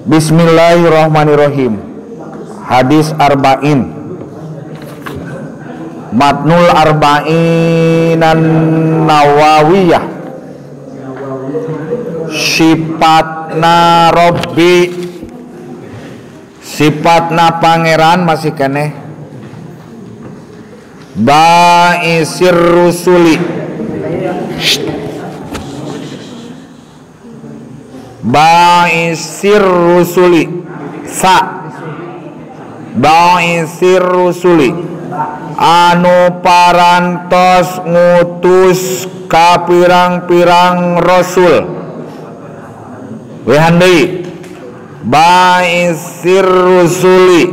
Bismillahirrahmanirrahim. Hadis arba'in. Matnul Arba'inan Nawawiyah. Sifatna Robbi, sifatna pangeran masih keneh. Ba'isir rusuli, ba'isir rusuli, sa ba'isir rusuli anu parantos ngutus ka pirang-pirang rasul. Wehan deui ba'isir rusuli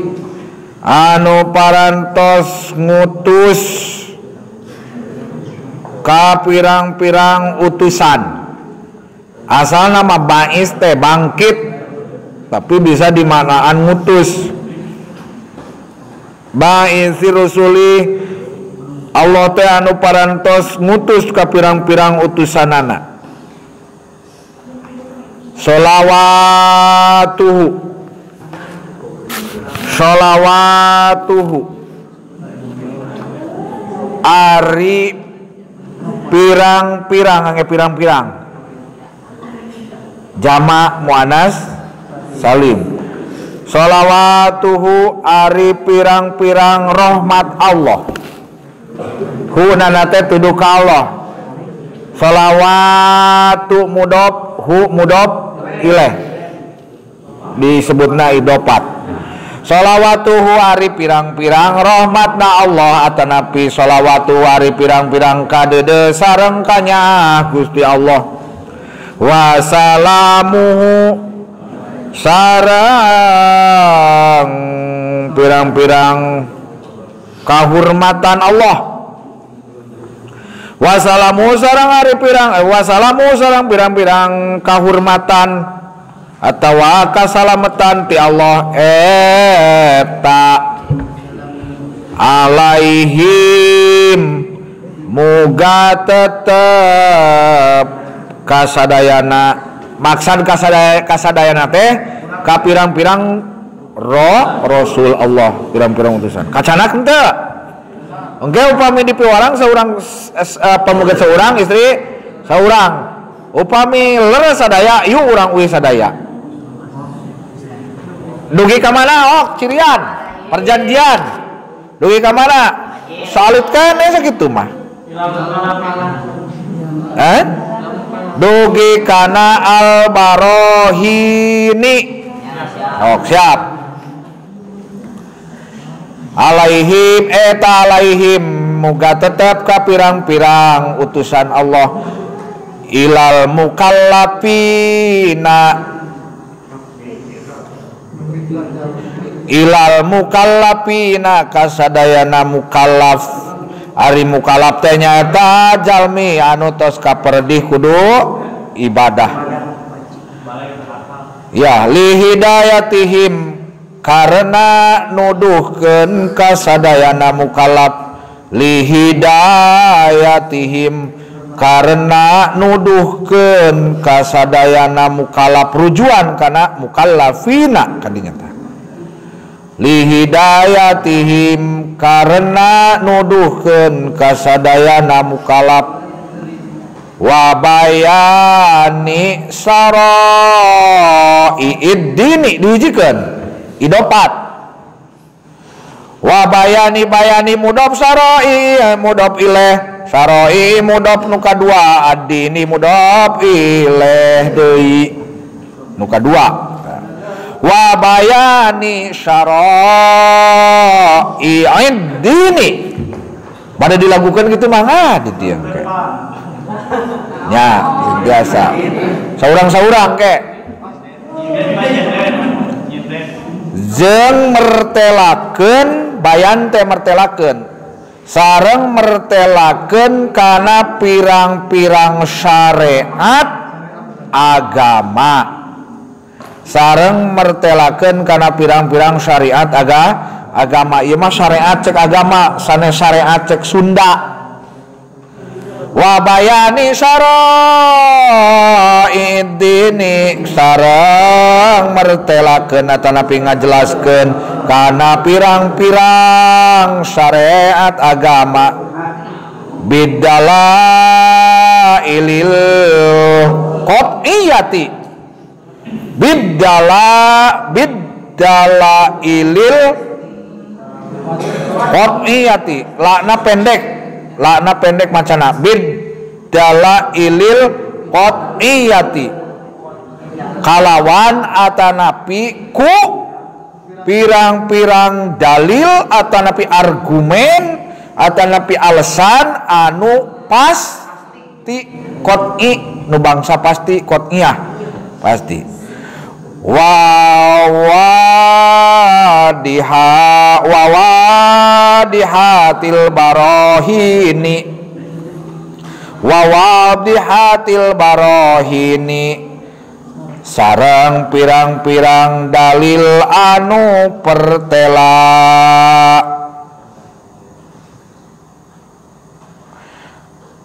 anu parantos ngutus ka pirang-pirang utusan. Asal nama ba'is teh bangkit, tapi bisa dimaknaan ngutus. Ba'isir rusuli Allah teh anu parantos ngutus ka pirang-pirang utusanana. Sholawatuhu, sholawatuhu ari pirang-pirang, angge pirang-pirang jamak muannas salim. Sholawatuhu ari pirang-pirang rahmat Allah. Hu nana teh tuduh ka Allah. Sholawatu mudhof, hu mudhof ilaih, disebutna idofat. Sholawatuhu ari pirang-pirang rahmatna Allah atanapi sholawatu ari pirang-pirang kadede sareng kanyaah Gusti Allah. Wassalamuhu sareng pirang-pirang kahormatan Allah. Wassalamu sareng ari pirang wassalamu sareng pirang-pirang kahormatan atawa kasalametan ti Allah eta alaihim muga tetep kasadayana. Maksad kasadayana teh ka pirang-pirang rasul Allah, pirang-pirang utusan. Kacanak henteu? Engke upami dipiwarang saurang pameget saurang istri saurang. Upami leres sadaya yuk urang uih sadaya. Dugi ka mana? Oh, cirian, perjanjian. Dugi ka mana? Salit keneh sakitu mah. Eh? Dugi kana al-barohini. Oh, siap. Alaihim eta alaihim muga tetep ka pirang-pirang utusan Allah. Ilal mukallafina, ilal mukallafina kasadayana mukallaf. Ari mukallaf teh nyaeta jalmi anu tos kaperdih kudu ibadah. Ya lihidayatihim karena nuduhkeun kasadayana mukallaf. Lihidayatihim karena nuduhkeun kasadayana mukallaf, rujuan kana mukallafina kadinya tah. Lihidayatihim karena nuduhkeun kasadayana mukallaf. Wa bayani sara'iid dini dihijikeun idopat. Wa bayani bayani mudhof sarai mudhof ilaih sarai mudhof nu kadua addini mudhof ilaih deui nu kadua. Wa bayani sarai addini pada dilakukan gitu mah di tiang ke nya biasa saurang-saurang ke jeung mertelakeun bayan teh mertelakeun sareng mertelakeun kana pirang-pirang syariat agama, sareng mertelakeun kana pirang-pirang syariat agama. Ieu mah syariat cek agama sanes syariat cek Sunda. Wa bayani syara'iddini sareng mertelakeun atanapi ngajelaskeun kana pirang-pirang syariat agama bidalailil qat'iyati bidalailil qat'iyati lakna pendek macana bidalailil qat'iyati kalawan atanapi ku pirang-pirang dalil atanapi argumen atanapi alasan anu pasti qat'i nu bangsa pasti qat'iyah pasti wawadihatil barohini wawadihatil barohini sareng pirang-pirang dalil anu pertela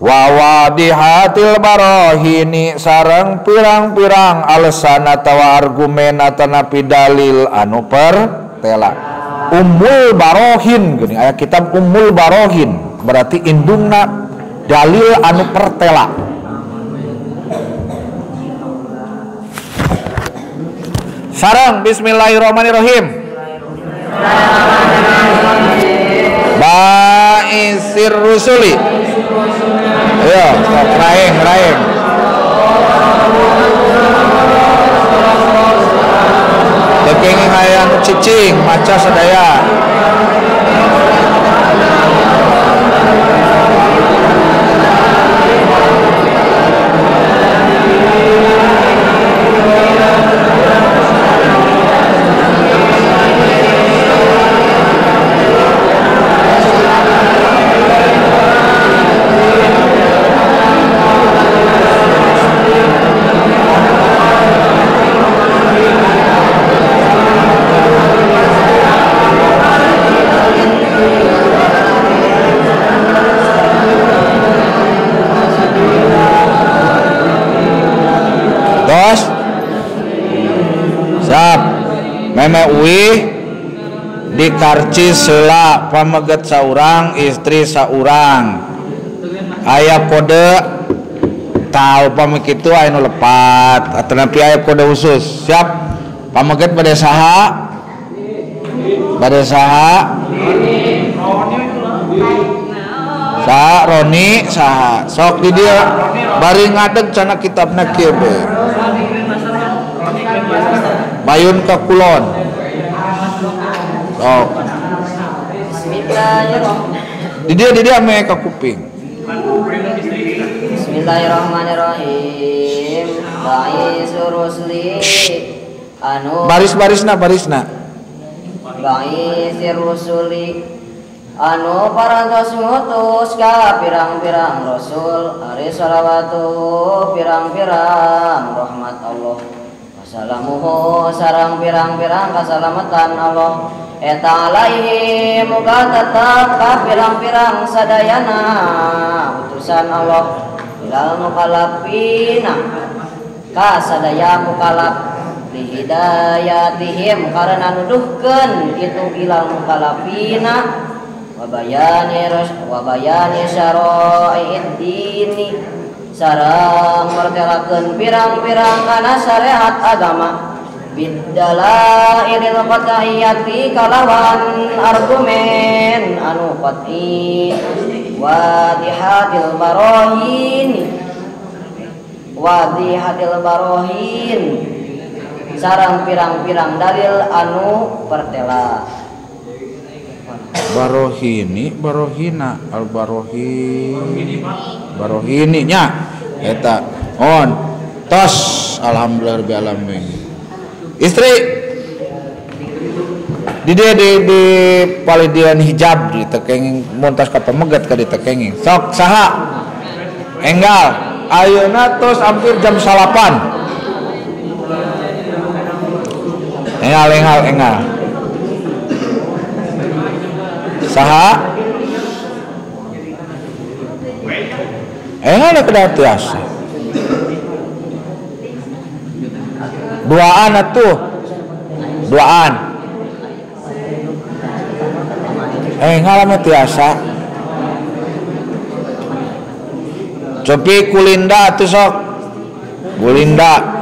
wawadihatil barohini sareng pirang-pirang alasan atawa argumen atanapi dalil anu pertela. Ummul Barohin gini aya kitab Ummul Barohin berarti indungna dalil anu pertela. Sareng bismillahirrahmanirrahim. Ba'isir rusuli. Ayo, raeng, raeng. Kenging aya nu cicing, maca sadaya. Meme uih di karcis heula pameget saurang istri saurang aya kode tahu pamik itu aya nu lepat atanapi aya kode khusus siap pameget bade saha saha Roni saha sok di dieu bari ngadeg cenah kitabna kieu be bayun ke kulon. Sok. Di dia me ka kuping. Bismillahirrahmanirrahim. Ba'isur rusli anu baris-barisna barisna. Ba'isir rusuli anu parantos ngutus ka pirang-pirang rasul ari shalawatu pirang-pirang rahmat Allah. Salamuhu sarang pirang-pirang kasalamatan Allah eta alaihi muga tetap ka pirang-pirang sadayana utusan Allah ilal mukalafina ka sadaya mukalaf lihidayatihim karena nuduhkeun kitu ilal mukalafina wa bayani syara'i'id dini sareng mertelakeun pirang-pirang kana syariat agama bidalailil qat'iyati kalawan argumen anu qat'i wadihatil barohin sareng pirang-pirang dalil anu pertela. Barohini barohina al barohin barohini nya eta on tos alhamdulillah rabbil alamin. Istri di dia di palidian hijab di tekenging mun tos ka pamegat ka ditekenging sok saha enggal ayeuna tos hampir jam 8 enggal enggal enggal saha Ada kedah tiasa. Duaan atuh. Duaan. Ngalama tiasa. Copi kulinda atuh sok. Kulinda.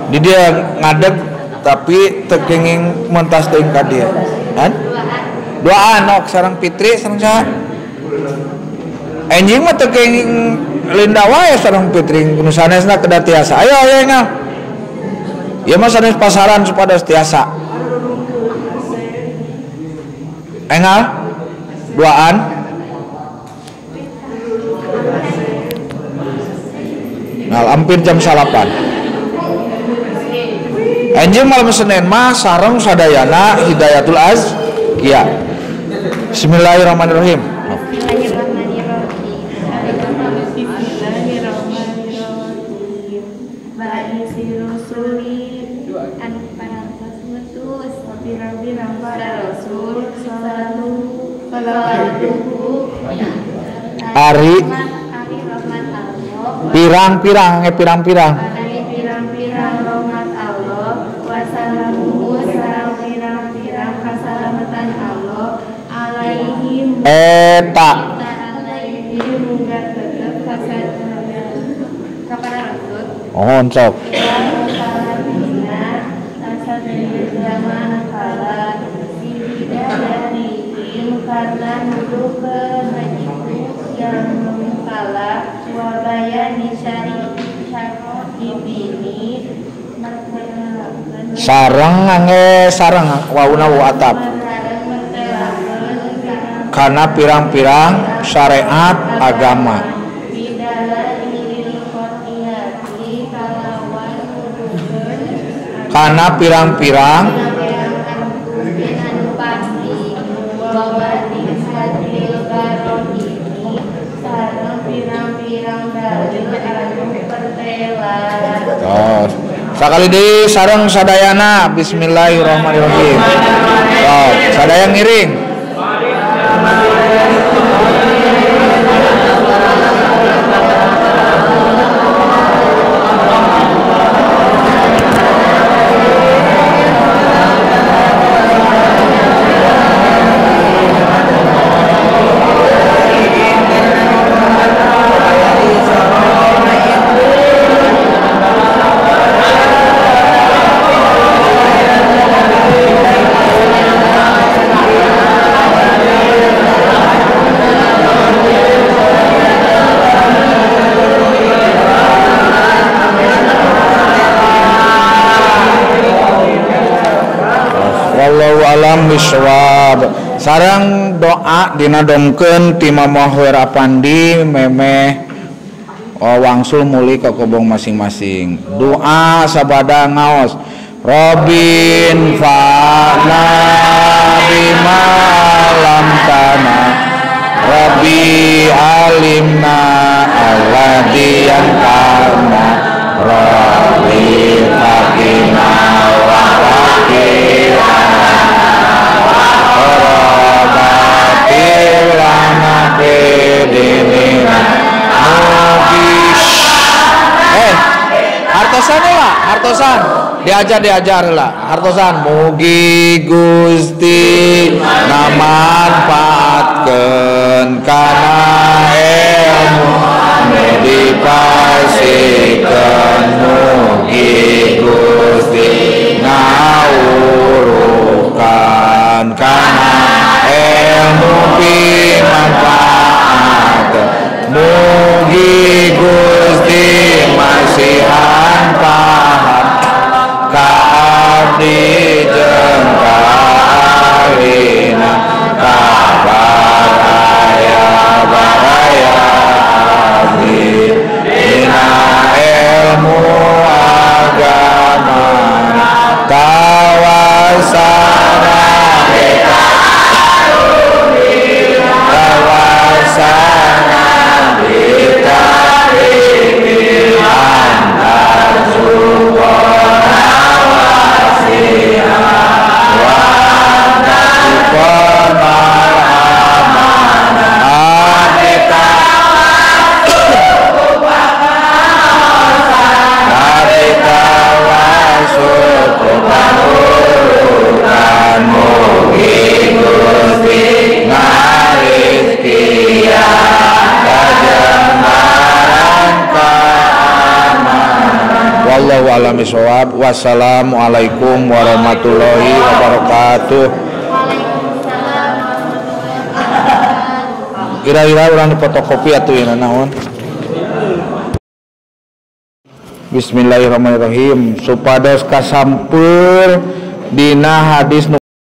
Di dia ngadeg tapi teu kenging mentas teuing ka dia. Kan? Duaan ok sareng Fitri sareng saha? Enjing mah teu kenging Linda wae sareng Fitri nu sanesna kedah tiasa. Ayo ayo enggal. Ieu mah sanes pasaran supados tiasa. Enggal duaan. Nah, hampir jam 9. Enjing malam Senin mah sareng sadayana Hidayatul Azkiya. Bismillahirrahmanirrahim. Ari pirang-pirang pirang-pirang pirang-pirang rahmat Allah wassalamu sareng pirang-pirang kasalamatan Allah alaihim eta alaihim munggah tetep kapada rasul mohon sok karena nuduhkeun itu yang kalah wabayani syar'i sareng angge sareng wauna wa atap karena pirang-pirang syariat agama karena pirang-pirang sakali deui sareng sadayana bismillahirrahmanirrahim. Oh, sadaya ngiring. Wallahu alam bisawab. Sareng doa dina domkeun ti Mamah Werapandi memeh wangsul muli ka kobong masing-masing. Doa sabada ngaos. Robin fa'na bima lam tana Rabbi alimna alladzi yanfa'una Rabbi faqina wa faqina hartosan lah, hartosan diajar lah, hartosan mugi Gusti ngamanfaatkeun kana ilmu nu dipasikeun mugi Gusti ngawurukan kana ilmu pimanfaat mugi Gusti masihan paham ka abdi jeung ka ahlina a'lam bishawab. Wassalamualaikum warahmatullahi wabarakatuh. Waalaikumsalam warahmatullahi wabarakatuh. Kira-kira urang difotokopi atuh ieu naon. Bismillahirrahmanirrahim. Supados kasampeur dina hadis nu